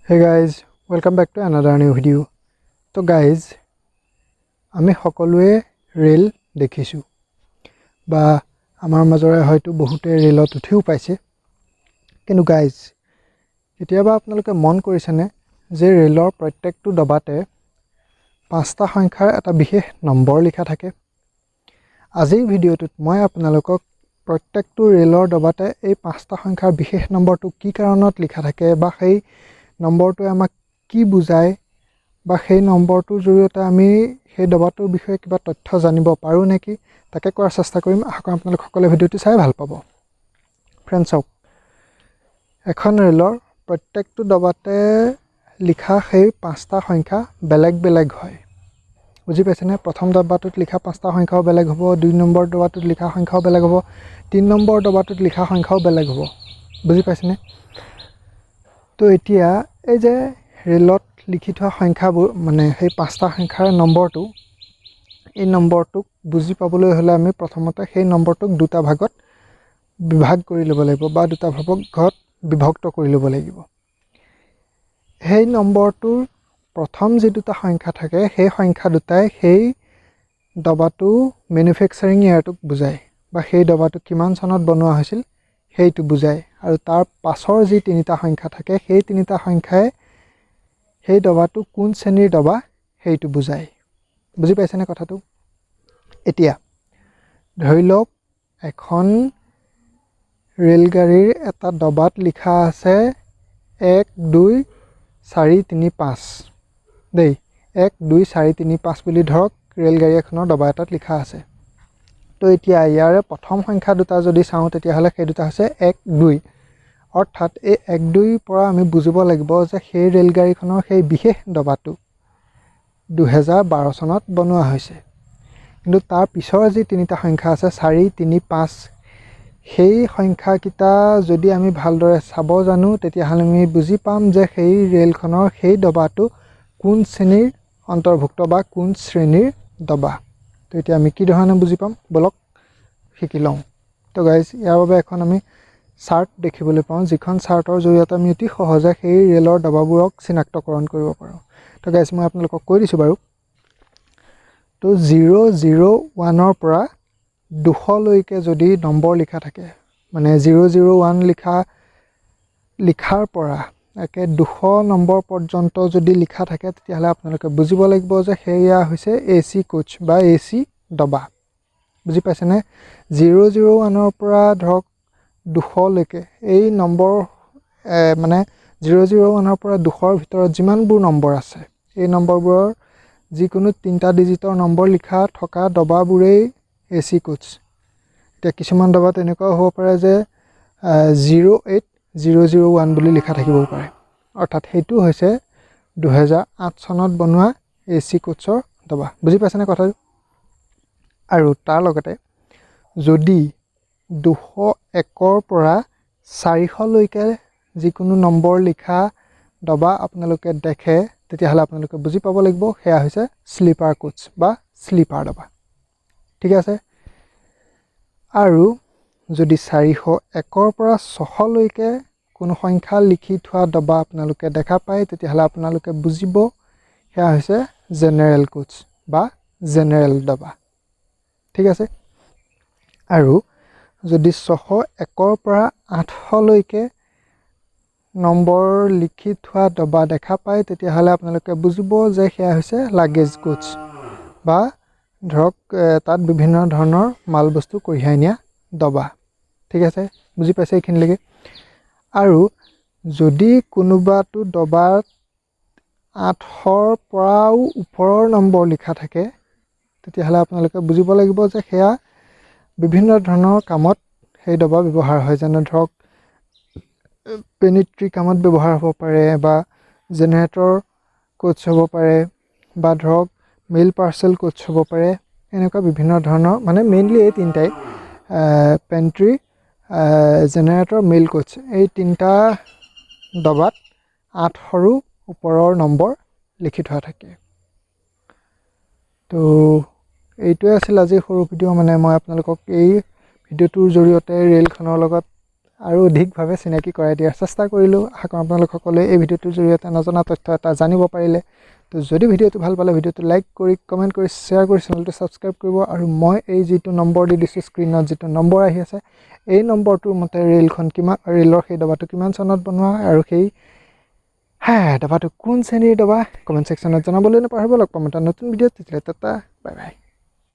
Hey guys, welcome back to another new video. তো guys, আমি সকলোৱে ৰেল দেখিছোঁ বা আমাৰ মাজৰে হয়তো বহুতে ৰেলত উঠিও পাইছে। কিন্তু গাইজ, কেতিয়াবা আপোনালোকে মন কৰিছেনে যে ৰেলৰ প্ৰত্যেকটো ডবাতে পাঁচটা সংখ্যাৰ এটা বিশেষ নম্বৰ লিখা থাকে? আজিৰ ভিডিঅ'টোত মই আপোনালোকক প্ৰত্যেকটো ৰেলৰ ডবাতে এই পাঁচটা সংখ্যাৰ বিশেষ নম্বৰটো কি কাৰণত লিখা থাকে বা সেই নম্বৰটোৱে আমাক কি বুজায় বা সেই নম্বৰটোৰ জৰিয়তে আমি সেই ডবাটোৰ বিষয়ে কিবা তথ্য জানিব পাৰোঁ নেকি, তাকে কোৱাৰ চেষ্টা কৰিম। আশা কৰোঁ আপোনালোক সকলোৱে ভিডিঅ'টো চাই ভাল পাব। ফ্ৰেণ্ডছ, চাওক, এখন ৰেলৰ প্ৰত্যেকটো ডবাতে লিখা সেই পাঁচটা সংখ্যা বেলেগ বেলেগ হয়, বুজি পাইছেনে? প্ৰথম ডবাটোত লিখা পাঁচটা সংখ্যাও বেলেগ হ'ব, 2 নম্বৰ ডবাটোত লিখা সংখ্যাও বেলেগ হ'ব, 3 নম্বৰ ডবাটোত লিখা সংখ্যাও বেলেগ হ'ব, বুজি পাইছেনে? তো এতিয়া এই যে ৰেলত লিখি থোৱা সংখ্যাবোৰ, মানে সেই পাঁচটা সংখ্যাৰ নম্বৰটো, এই নম্বৰটোক বুজি পাবলৈ হ'লে আমি প্ৰথমতে সেই নম্বৰটোক দুটা ভাগত বিভাগ কৰি ল'ব লাগিব বা দুটা ভাগত বিভক্ত কৰি ল'ব লাগিব। সেই নম্বৰটোৰ প্ৰথম যি দুটা সংখ্যা থাকে, সেই সংখ্যা দুটাই সেই ডবাটো মেনুফেকচাৰিং ইয়েৰটোক বুজায় বা সেই ডবাটো কিমান চনত বনোৱা হৈছিল সেইটো বুজায়। আৰু তাৰ পাছৰ যি তিনিটা সংখ্যা থাকে, সেই তিনিটা সংখ্যাই সেই ডবাটো কোন শ্ৰেণীৰ ডবা সেইটো বুজায়। বুজি পাইছেনে কথাটো? এতিয়া ধৰি লওক, এখন ৰেলগাড়ীৰ এটা ডবাত লিখা আছে 1, 2, 4, 3, 5 দেই। 1, 2, 4, 3, 5 বুলি ধৰক ৰেলগাড়ী এখনৰ ডবা এটাত লিখা আছে। তো এতিয়া ইয়াৰে প্ৰথম সংখ্যা দুটা যদি চাওঁ, তেতিয়াহ'লে সেই দুটা হৈছে 1, 2। অৰ্থাৎ এই 1, 2ৰ পৰা আমি বুজিব লাগিব যে সেই ৰেলগাড়ীখনৰ সেই বিশেষ ডবাটো 2012 চনত বনোৱা হৈছে। কিন্তু তাৰ পিছৰ যি তিনিটা সংখ্যা আছে, 4, 3, 5, সেই সংখ্যাকেইটা যদি আমি ভালদৰে চাব জানো, তেতিয়াহ'লে আমি বুজি পাম যে সেই ৰেলখনৰ সেই ডবাটো কোন শ্ৰেণীৰ অন্তৰ্ভুক্ত বা কোন শ্ৰেণীৰ ডবা। তো এতিয়া আমি কি ধৰণে বুজি পাম, ব'লক শিকি লওঁ। তো গাইজ, ইয়াৰ বাবে এখন আমি চাৰ্ট দেখিবলৈ পাওঁ, যিখন চাৰ্টৰ জৰিয়তে আমি অতি সহজে সেই ৰেলৰ ডবাবোৰক চিনাক্তকৰণ কৰিব পাৰোঁ। তো গাইজ, মই আপোনালোকক কৈ দিছোঁ বাৰু। তো 001ৰ পৰা 200লৈকে যদি নম্বৰ লিখা থাকে, মানে 001 লিখাৰ পৰা একে 200 নম্বৰ পৰ্যন্ত যদি লিখা থাকে, তেতিয়াহ'লে আপোনালোকে বুজিব লাগিব যে সেয়া হৈছে এ চি কোচ বা এ চি ডবা, বুজি পাইছেনে? 001ৰ পৰা ধৰক 200লৈকে এই নম্বৰ, মানে 001ৰ পৰা 200ৰ ভিতৰত যিমানবোৰ নম্বৰ আছে, এই নম্বৰবোৰৰ যিকোনো তিনিটা ডিজিটৰ নম্বৰ লিখা থকা ডবাবোৰেই এ চি কোচ। এতিয়া কিছুমান ডবাত এনেকুৱাও হ'ব পাৰে যে 08001 বুলি লিখা থাকিবও পাৰে। অৰ্থাৎ সেইটো হৈছে 2008 চনত বনোৱা এ চি কোচৰ ডবা। বুজি পাইছেনে কথাটো? আৰু তাৰ লগতে যদি 201ৰ পৰা 400লৈকে যিকোনো নম্বৰ লিখা ডবা আপোনালোকে দেখে, তেতিয়াহ'লে আপোনালোকে বুজি পাব লাগিব সেয়া হৈছে শ্লিপাৰ কোচ বা শ্লিপাৰ ডবা, ঠিক আছে? আৰু যদি 401ৰ পৰা 600লৈকে কোনো সংখ্যা লিখি থোৱা ডবা আপোনালোকে দেখা পায়, তেতিয়াহ'লে আপোনালোকে বুজিব সেয়া হৈছে জেনেৰেল কোচ বা জেনেৰেল ডবা, ঠিক আছে? আৰু যদি 601ৰ পৰা 800লৈকে নম্বৰ লিখি থোৱা ডবা দেখা পায়, তেতিয়াহ'লে আপোনালোকে বুজিব যে সেয়া হৈছে লাগেজ কোচ বা ধৰক তাত বিভিন্ন ধৰণৰ মাল বস্তু কঢ়িয়াই নিয়া ডবা, ঠিক আছে? বুজি পাইছে এইখিনিলৈকে? আৰু যদি কোনোবাটো ডবাত 800ৰ পৰাও ওপৰৰ নম্বৰ লিখা থাকে, তেতিয়াহ'লে আপোনালোকে বুজিব লাগিব যে সেয়া বিভিন্ন ধৰণৰ কামত সেই ডবা ব্যৱহাৰ হয়। যেনে ধৰক পেণ্ট্ৰি কামত ব্যৱহাৰ হ'ব পাৰে বা জেনেৰেটৰ কোচ হ'ব পাৰে বা ধৰক মেইল পাৰ্চেল কোচ হ'ব পাৰে। এনেকুৱা বিভিন্ন ধৰণৰ, মানে মেইনলি এই তিনিটাই, পেণ্ট্ৰি, জেনেৰেটৰ, মেইল কোচ, এই তিনিটা ডবাত 800ৰো ওপৰৰ নম্বৰ লিখি থোৱা থাকে। তো এইটোৱে আছিল আজিৰ সৰু ভিডিঅ'। মানে মই আপোনালোকক এই ভিডিঅ'টোৰ জৰিয়তে ৰেলখনৰ লগত আৰু অধিকভাৱে চিনাকি কৰাই দিয়াৰ চেষ্টা কৰিলোঁ। আশা কৰোঁ আপোনালোক সকলোৱে এই ভিডিঅ'টোৰ জৰিয়তে নজনা তথ্য এটা জানিব পাৰিলে। তো যদি ভিডিঅ'টো ভাল পালে, ভিডিঅ'টো লাইক কৰি, কমেণ্ট কৰি, শ্বেয়াৰ কৰি চেনেলটো ছাবস্ক্ৰাইব কৰিব। আৰু মই এই যিটো নম্বৰ দি দিছোঁ, স্ক্ৰীণত যিটো নম্বৰ আহি আছে, এই নম্বৰটোৰ মতে ৰে'লখন কিমান, ৰে'লৰ সেই দবাটো কিমান চনত বনোৱা আৰু সেই দবাটো কোন শ্ৰেণীৰ দবা, কমেণ্ট ছেকশ্যনত জনাবলৈ নাপাহৰিব। লগ পাম এটা নতুন ভিডিঅ'ত। তেতিয়াহ'লে টাটা, বাই বাই।